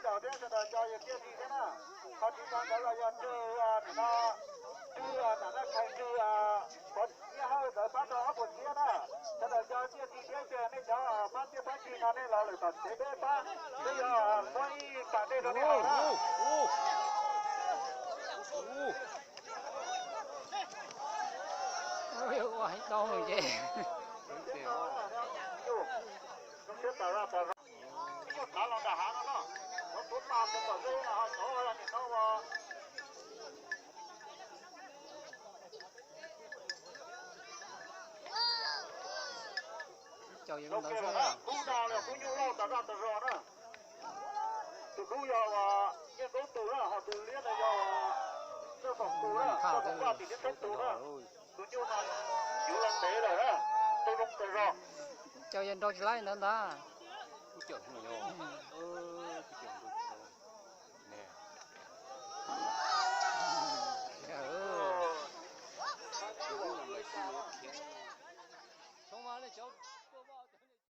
Thiab sawv daws cov yog tiaj tis thiab na, ho tsis tau ntawd los yog Ntswg, nim no Ntswg, Nam Naj Khais Ntswg, Pov Nyiaj Hawj ntawd pab tau ob puas txhiab na. Sawv daws cov tiaj tis thiab ces nej cov pab tiaj pab tis no nej los lawm tom tsev peb pab, peb yuav muab ib pas dej rau nej haus na. Ua heev tau ces. Ib nyuag kav los nram hav no no, muab tuav pas mus kom ze no ho cov nim no ua Kub dag los kub nyuj lauj tas zaj tas zog na. Tus dub yog Nyiaj Koob tus na, ho tus liab no yog Txawj Foom tus na, Txawj Foom Vaj tim Liab Thoob tus na. Tus nyuj no yuav los ntev lawm na, tus zoo tas zog. Cov yog nrau tsis laib ntawd ntag.